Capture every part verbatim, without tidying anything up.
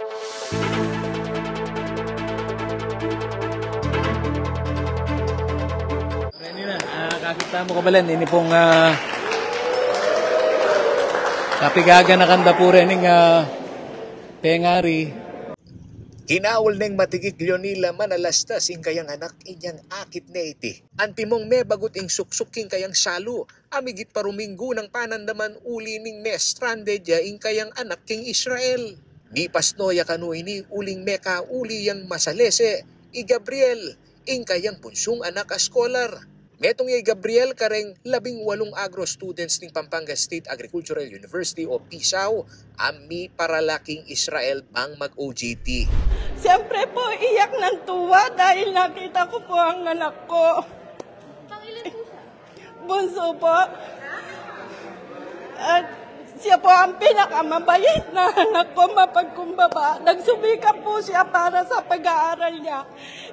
Reni na, ah, kakit tamu, kabalen, ini pung, ah, kapigagan na kanda pu rening, ah, pengari. Kinaul neng matikik Leonila Manalastas ing kayang anak inyang akit ne iti. Antimong mebagut ing suksuk king kayang salu, amigit pa ruminggu nang panandaman uli ning me-stranded ya ing kayang anak king Israel. Mipasno ya kanu ini uling mekauli yang masalese i Gabriel, ing kayang bunsung anak a scholar. Metung ya i Gabriel kareng labing walung Agro students ning Pampanga State Agricultural University o PSAU a miparala king Israel bang mag-O J T. Siyempre po, iyak ng tuwa dahil nakita ko po ang anak ko. Pangilan po siya? Bunso po. At siya po ang pinakamabait na anak ko, mapagkumbaba. Nagsumikap po siya para sa pag-aaral niya.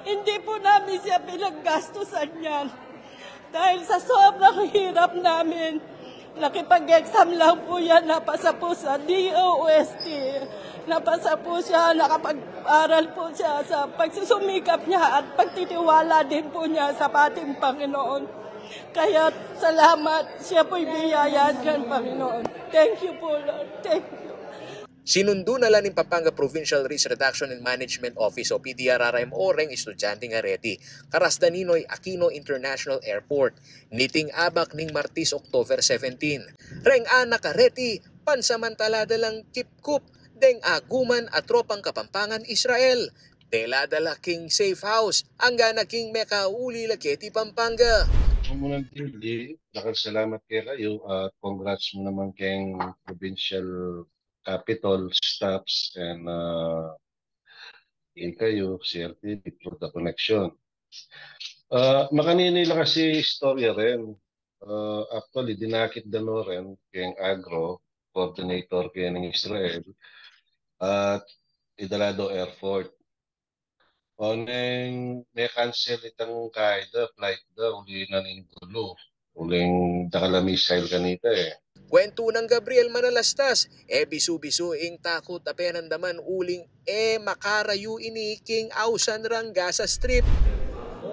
Hindi po namin siya pinaggastusan yan. Dahil sa sobrang hirap namin, nakipag-exam lang po yan, napasa po sa D O S T. Napasa po siya, nakapag-aral po siya sa pagsusumikap niya at pagtitiwala din po niya sa ating Panginoon. Kaya salamat, siya po'y biyayaan ng Panginoon. Thank you po, Lord. Thank you. Sinundu na la ning Pampanga Provincial Risk Reduction and Management Office o P D R R M O reng estudyanteng areti, karasdan Ninoy Aquino International Airport, niting abak ning Martes, October seventeen. Reng anak areti, pansamantala da lang kipkup deng aguman a tropang Kapampangan Israel. Dela da la king safe house, anggana king mekauli la keti Pampanga. Pamunan T V, dakal salamat kekayu at congrats mu naman keng provincial Capitol staffs and, uh, ikayu, C R T V, for the connection. Uh, makanini la kasi istorya rin. Uh, actually, dinakit da no rin keng Agro, coordinator keng Israel, at idala do airport. O neng me-cancel itang kaida, flight da, uli na ning gulu. Uling dakal a missile kanita e. Kwentu nang Gabriel Manalastas, e bisu-bisu ing takut a penandaman uling e makarayu ini king ausan rang Gaza Strip.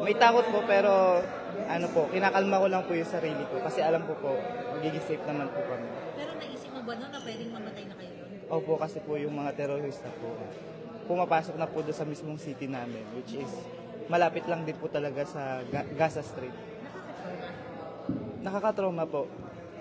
May takot po, pero ano po, kinakalma ko lang po yung sarili ko kasi alam ko po, magiging safe naman po kami. Pero naisip mo ba nun na pwedeng mamatay na kayo? Opo, kasi po yung mga terorista po, pumapasok na po doon sa mismong city namin, which is malapit lang din po talaga sa Ga- Gaza Strip. Nakakatrauma po.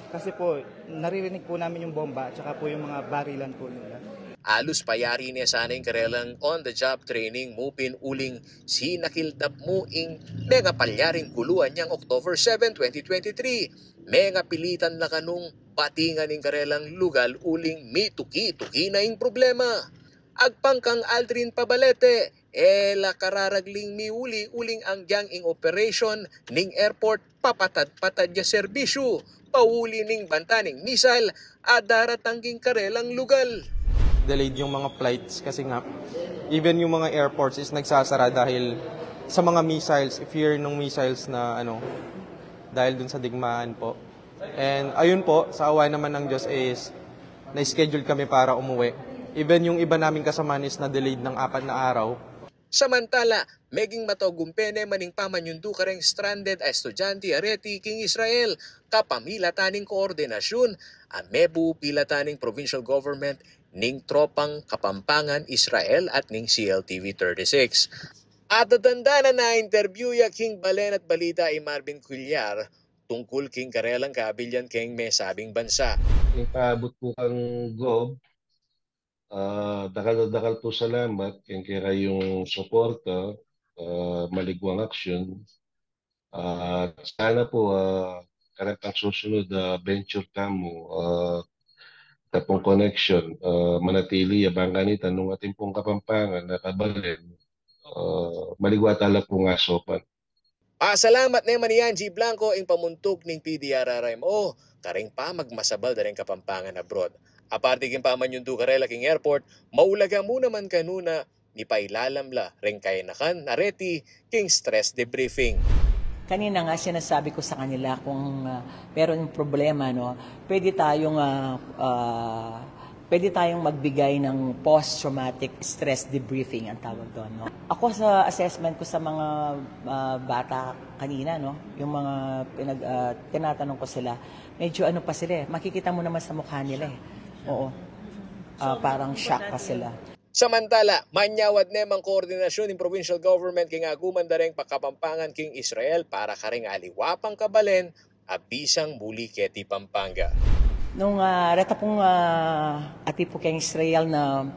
Kasi po, naririnig po namin yung bomba at saka po yung mga barilan po nila. Alus payari ne sana ing karelang on-the-job training mu pin uling sinakildap mu ing mengapalyaring guluan yang October seven, twenty twenty-three. Mengapilitan la kanung batingan ing karelang lugal uling mituki-tuki na ing problema. Agpang kang Aldrin Pabalete, e la kararagling miuli uling anggiyang ing operation ning airport papatad-patad ya serbisyu, pauli ning banta ning missile a daratang king karelang lugal. Delayed yung mga flights kasi nga, even yung mga airports is nagsasara dahil sa mga missiles, fear ng missiles na ano, dahil dun sa digmaan po. And ayun po, sa awa naman ng Diyos is na-schedule kami para umuwi. Even yung iba naming kasamahan is na-delayed ng apat na araw. Samantala, meging matagumpe ne man ing pamanyundu kareng stranded a estudyante areti king Israel, kapamilatan ning koordinasyun a mebu pilatan ning provincial government ning tropang Kapampangan Israel at ning C L T V thirty-six. At atatanda na na-interview ya king Balen at Balita i Marvin Cuellar tungkul king karelang kaabilyan keng mesabing bansa. Ing paabut ku kang Gob, ah, dakal, dakal pu salamat keng kekayung suporta, ah, maliguang aksyon. Ah, sana pu, ah, kareng pangsusunud, ah, venture tamu, ah, itang pung connection, ah, manatili ya bang kanita nung atin pung Kapampangan a kabalen, ah, maligwa tala pung asopan. Pasalamat ne man i Angie Blanco ing pamuntuk ning P D R R M O kareng pamagmasabal da reng Kapampangan abroad. Aparte king pamanyundu karela king airport, maulaga mu naman kanuna mipailalam la reng kayanakan areti king stress debriefing. Kanina nga sinasabi ko sa kanila kung, ah, meron problema, no, pwede tayong, ah, ah, Pwede tayong magbigay ng post-traumatic stress debriefing, ang tawag doon, no? Ako, sa assessment ko sa mga, ah, bata kanina, no, yung mga pinag-, ah, tinatanong ko sila, medyo ano pa sila eh. Makikita mo naman sa mukha nila eh. Oo. Ah, parang shock pa sila. Samantala, manyawad ne mang koordinasyon ing provincial government king aguman da reng pakapampangan king Israel para karing aliwa pang kabalen a bisang muli keti Pampanga. Nung, ah, reta pung, ah, ati pu keng Israel na,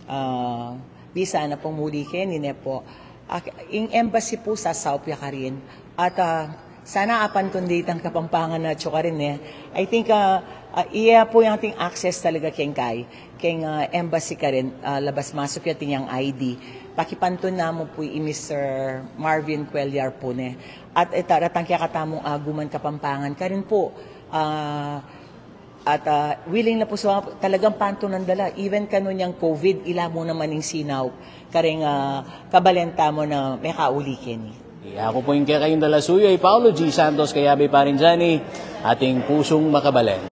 ah, bisa na pung muli keni ne pu, ah, ing embassy pu sasaup ya karin. At, ah, sana apantun de itang Kapampangan na atyu karin e. I think, ah, ah, iya pu yang ating access talaga keng kai, keng, ah, embassy karin, ah, labas masuk ya atin yang I D. Pakipantun namu pu i Mister Marvin Cuellar pu ne. At ita, datang kaya katamung aguman Kapampangan karin pu, ah, at, ah, willing na pu sa talagang pantunan da la. Even kanu yang COVID, ila mu naman ing sinaup kareng, ah, kabalen tamu na mekauli keni. Aku pu ing kekayung dalasuyu i Paulo G Santos, kayabe pa rin dyan i ating pusung makabalen.